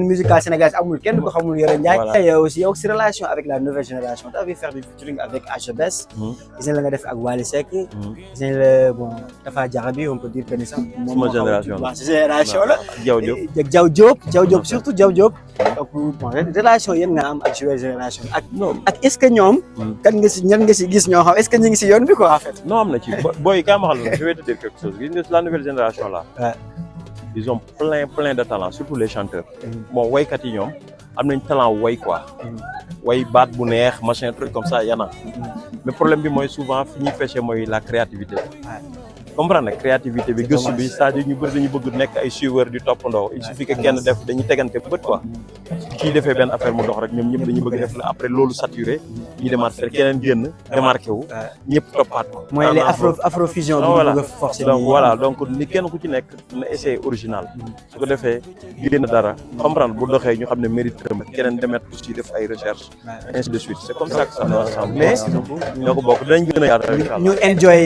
musicale sénégalaise amul kenn ko xamul Yoro Ndiaye. Et aussi yow si relation avec la nouvelle génération tu as vu faire du featuring avec HBS. gis nañ la nga def ak Wally Seck. gis nañ la bon Tafa Diakhaby on peut dire que ni sax. sama génération la génération la. Diaw Diop Diaw Diop surtout Diaw Diop. donc bon relation yéen nga am ak nouvelle génération ak est-ce que ñoom. kan nga si ñan nga si gis ñoo xam est-ce que ñu ngi si yoon bi quoi en fait. non am na ci booy kaa ma xam ne je vais te dire quelque chose gis nga la nouvelle génération là. ils ont plein de talent surtout les chanteurs. bon waykat yi ñoom am nañ talent way quoi. way baat bu neex machin truc comme ça yana mais problème bi mooy souvent fi ñuy pêcher mooy la créativité. comprendre nga créativité bi gëstu bi c'est-à-dire ñu bëri dañu bëgg nekk ay suiveurs di toppandoo il suffit que kenn def dañuy tegante bët quoi. kii defee benn affaire mu dox rek ñoom ñëpp dañuy bëgg def la après loolu saturé ñu demaat fekk keneen génn démarqué wu ñëpp toppaat ko. mooy les afrofusion bi bëgg a forcer donc voilà donc ni kenn ku ci nekk na essayé original su ko defee génn dara comprendre bu doxee ñu xam ne mérite keneen demet aussi def ay recherche ainsi de suite c'est comme ça que ça va ensemble mais ñoo ko bokk dinañ gën a yaatu ñu enjoy